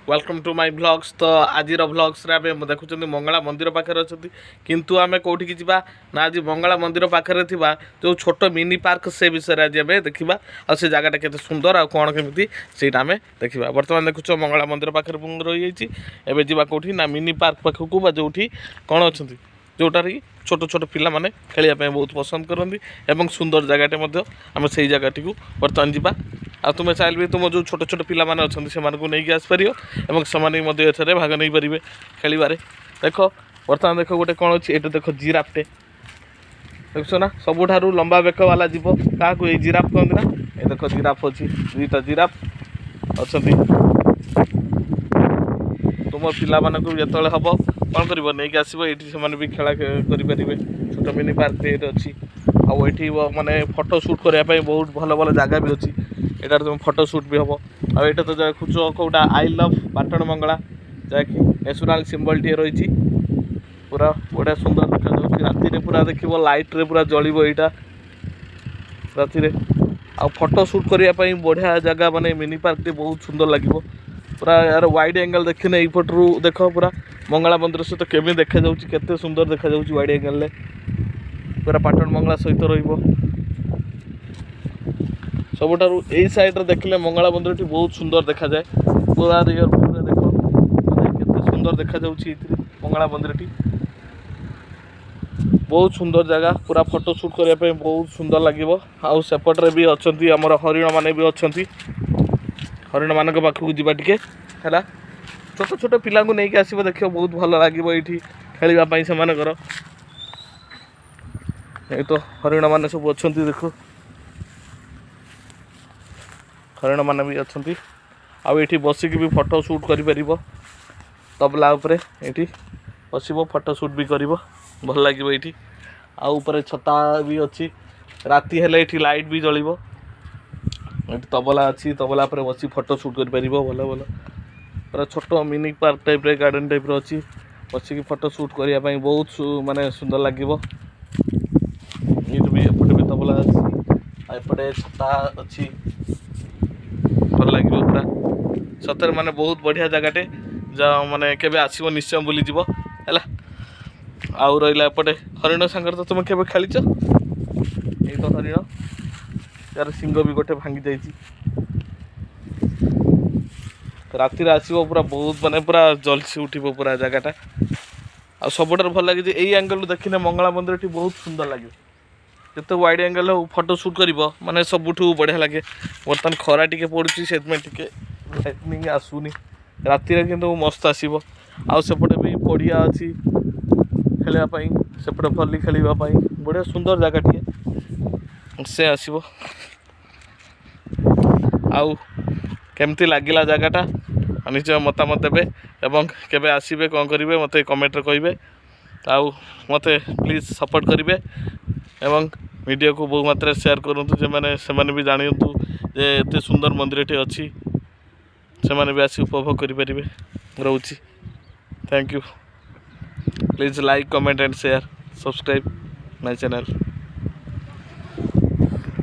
Welcome to my vlogs. ତ ଆଜିର ଭ୍ଲଗ୍ସରେ ଆମେ ଦେଖୁଛନ୍ତି, ମଙ୍ଗଳା ମନ୍ଦିର ପାଖରେ ଅଛନ୍ତି। କିନ୍ତୁ ଆମେ କେଉଁଠିକି ଯିବା ନା, ଆଜି ମଙ୍ଗଳା ମନ୍ଦିର ପାଖରେ ଥିବା ଯେଉଁ ଛୋଟ ମିନି ପାର୍କ, ସେ ବିଷୟରେ ଆଜି ଆମେ ଦେଖିବା। ଆଉ ସେ ଜାଗାଟା କେତେ ସୁନ୍ଦର ଆଉ କ'ଣ କେମିତି, ସେଇଟା ଆମେ ଦେଖିବା। ବର୍ତ୍ତମାନ ଦେଖୁଛ, ମଙ୍ଗଳା ମନ୍ଦିର ପାଖରେ ମୁଁ ରହିଯାଇଛି। ଏବେ ଯିବା କେଉଁଠି ନା ମିନି ପାର୍କ ପାଖକୁ, ବା ଯେଉଁଠି କ'ଣ ଅଛନ୍ତି, ଯେଉଁଟାରେ କି ଛୋଟ ଛୋଟ ପିଲାମାନେ ଖେଳିବା ପାଇଁ ବହୁତ ପସନ୍ଦ କରନ୍ତି ଏବଂ ସୁନ୍ଦର ଜାଗାଟେ ମଧ୍ୟ। ଆମେ ସେଇ ଜାଗାଟିକୁ ବର୍ତ୍ତମାନ ଯିବା। ଆଉ ତୁମେ ଚାହିଁଲେ ବି ତୁମ ଯେଉଁ ଛୋଟ ଛୋଟ ପିଲାମାନେ ଅଛନ୍ତି, ସେମାନଙ୍କୁ ନେଇକି ଆସିପାରିବ ଏବଂ ସେମାନେ ବି ମଧ୍ୟ ଏଠାରେ ଭାଗ ନେଇପାରିବେ ଖେଳିବାରେ। ଦେଖ, ବର୍ତ୍ତମାନ ଦେଖ, ଗୋଟେ କ'ଣ ଅଛି ଏଇଟା। ଦେଖ, ଜିରାଫଟେ ଦେଖୁଛ ନା? ସବୁଠାରୁ ଲମ୍ବା ବେକ ବାଲା ଜୀବ କାହାକୁ? ଏଇ ଜିରାଫ କହନ୍ତି ନା? ଏ ଦେଖ, ଜିରାଫ ଅଛି, ଦୁଇଟା ଜିରାଫ ଅଛନ୍ତି। ତୁମ ପିଲାମାନଙ୍କୁ ଯେତେବେଳେ ହବ, କ'ଣ କରିବ? ନେଇକି ଆସିବ ଏଇଠି, ସେମାନେ ବି ଖେଳା କରିପାରିବେ। ଛୋଟ ମିନି ପାର୍କ ଏଇଠି ଅଛି। ଆଉ ଏଇଠି ମାନେ ଫଟୋ ସୁଟ୍ କରିବା ପାଇଁ ବହୁତ ଭଲ ଭଲ ଜାଗା ବି ଅଛି। ଏଇଟାରେ ତୁମ ଫଟୋ ସୁଟ୍ ବି ହେବ। ଆଉ ଏଇଟା ତ ଦେଖୁଛ କେଉଁଟା? I love Patana Mangala, ଯାହାକି ନ୍ୟାସନାଲ୍ ସିମ୍ବଲଟିଏ ରହିଛି। ପୁରା ବଢ଼ିଆ ସୁନ୍ଦର ଦେଖାଯାଉଛି। ରାତିରେ ପୁରା ଦେଖିବ, ଲାଇଟ୍ରେ ପୁରା ଜଳିବ ଏଇଟା ରାତିରେ। ଆଉ ଫଟୋ ସୁଟ୍ କରିବା ପାଇଁ ବଢ଼ିଆ ଜାଗା, ମାନେ ମିନି ପାର୍କଟି ବହୁତ ସୁନ୍ଦର ଲାଗିବ ପୁରା। ଏହାର ୱାଇଡ଼ ଆଙ୍ଗେଲ୍ ଦେଖିନେ, ଏଇପଟରୁ ଦେଖ, ପୁରା ମଙ୍ଗଳା ମନ୍ଦିର ସହିତ କେମିତି ଦେଖାଯାଉଛି, କେତେ ସୁନ୍ଦର ଦେଖାଯାଉଛି। ୱାଇଡ଼ ଆଙ୍ଗେଲରେ ପୁରା ପାଟଣ ମଙ୍ଗଳା ସହିତ ରହିବ। ସବୁଠାରୁ ଏଇ ସାଇଡ଼ରେ ଦେଖିଲେ ମଙ୍ଗଳା ମନ୍ଦିରଟି ବହୁତ ସୁନ୍ଦର ଦେଖାଯାଏ। ପୁରା ରିଅର ଭିୟୁରେ ଦେଖ, ମାନେ କେତେ ସୁନ୍ଦର ଦେଖାଯାଉଛି ଏଇଥିରେ ମଙ୍ଗଳା ମନ୍ଦିରଟି। ବହୁତ ସୁନ୍ଦର ଜାଗା, ପୁରା ଫଟୋ ସୁଟ୍ କରିବା ପାଇଁ ବହୁତ ସୁନ୍ଦର ଲାଗିବ। ଆଉ ସେପଟରେ ବି ଅଛନ୍ତି, ଆମର ହରିଣମାନେ ବି ଅଛନ୍ତି। ହରିଣମାନଙ୍କ ପାଖକୁ ଯିବା ଟିକେ। ହେଲା, ଛୋଟ ଛୋଟ ପିଲାଙ୍କୁ ନେଇକି ଆସିବ, ଦେଖିବ, ବହୁତ ଭଲ ଲାଗିବ ଏଇଠି ଖେଳିବା ପାଇଁ ସେମାନଙ୍କର। ଏଇ ତ ହରିଣମାନେ ସବୁ ଅଛନ୍ତି। ଦେଖ, ହରିଣମାନେ ବି ଅଛନ୍ତି। ଆଉ ଏଇଠି ବସିକି ବି ଫଟୋ ସୁଟ୍ କରିପାରିବ। ତବଲା ଉପରେ ଏଇଠି ବସିବ, ଫଟୋ ସୁଟ୍ ବି କରିବ, ଭଲ ଲାଗିବ ଏଇଠି। ଆଉ ଉପରେ ଛତା ବି ଅଛି। ରାତି ହେଲେ ଏଇଠି ଲାଇଟ୍ ବି ଜଳିବ। ଏଠି ତବଲା ଅଛି, ତବଲା ଉପରେ ବସି ଫଟୋ ସୁଟ୍ କରିପାରିବ। ଭଲ ଭଲ ପୁରା ଛୋଟ ମିନି ପାର୍କ ଟାଇପ୍ର, ଗାର୍ଡ଼େନ୍ ଟାଇପ୍ର ଅଛି। ବସିକି ଫଟୋ ସୁଟ୍ କରିବା ପାଇଁ ବହୁତ ମାନେ ସୁନ୍ଦର ଲାଗିବ। ଏଇଠି ବି, ଏପଟେ ବି ତବଲା ଅଛି ଆଉ ଏପଟେ ଛତା ଅଛି। ଭଲ ଲାଗିବ ପୁରା ସତରେ, ମାନେ ବହୁତ ବଢ଼ିଆ ଜାଗାଟେ। ଯାହା ମାନେ କେବେ ଆସିବ, ନିଶ୍ଚୟ ବୁଲିଯିବ। ହେଲା, ଆଉ ରହିଲା ଏପଟେ ହରିଣ ସାଙ୍ଗରେ ତ ତୁମେ କେବେ ଖେଳିଛ? ଏଇ ତ ହରିଣ, ତାର ଶିଙ୍ଗ ବି ଗୋଟେ ଭାଙ୍ଗି ଯାଇଛି। ରାତିରେ ଆସିବ, ପୁରା ବହୁତ ମାନେ ପୁରା ଜଲସି ଉଠିବ ପୁରା ଜାଗାଟା। ଆଉ ସବୁଠାରୁ ଭଲ ଲାଗେ ଯେ ଏଇ ଆଙ୍ଗେଲରୁ ଦେଖିଲେ ମଙ୍ଗଳା ମନ୍ଦିରଟି ବହୁତ ସୁନ୍ଦର ଲାଗିବ। ଯେତେ ୱାଇଡ଼ ଆଙ୍ଗେଲ ହଉ ଫଟୋ ସୁଟ୍ କରିବ, ମାନେ ସବୁଠୁ ବଢ଼ିଆ ଲାଗେ। ବର୍ତ୍ତମାନ ଖରା ଟିକେ ପଡ଼ୁଛି, ସେଥିପାଇଁ ଟିକେ ଲାଇଟନିଂ ଆସୁନି। ରାତିରେ କିନ୍ତୁ ମସ୍ତ ଆସିବ। ଆଉ ସେପଟେ ବି ପଡ଼ିଆ ଅଛି ଖେଳିବା ପାଇଁ, ସେପଟେ ଭଲି ଖେଳିବା ପାଇଁ ବଢ଼ିଆ ସୁନ୍ଦର ଜାଗାଟିଏ ସେ ଆସିବ। ଆଉ କେମିତି ଲାଗିଲା ଜାଗାଟା, ନିଶ୍ଚୟ ମତାମତ ଦେବେ ଏବଂ କେବେ ଆସିବେ, କ'ଣ କରିବେ, ମୋତେ କମେଣ୍ଟରେ କହିବେ। ଆଉ ମୋତେ ପ୍ଲିଜ୍ ସପୋର୍ଟ କରିବେ ଏବଂ ଭିଡ଼ିଓକୁ ବହୁ ମାତ୍ରାରେ ସେୟାର କରନ୍ତୁ, ଯେଉଁମାନେ ସେମାନେ ବି ଜାଣନ୍ତୁ ଯେ ଏତେ ସୁନ୍ଦର ମନ୍ଦିରଟି ଅଛି, ସେମାନେ ବି ଆସି ଉପଭୋଗ କରିପାରିବେ। ରହୁଛି। Thank you. Please like, comment and share, subscribe my channel.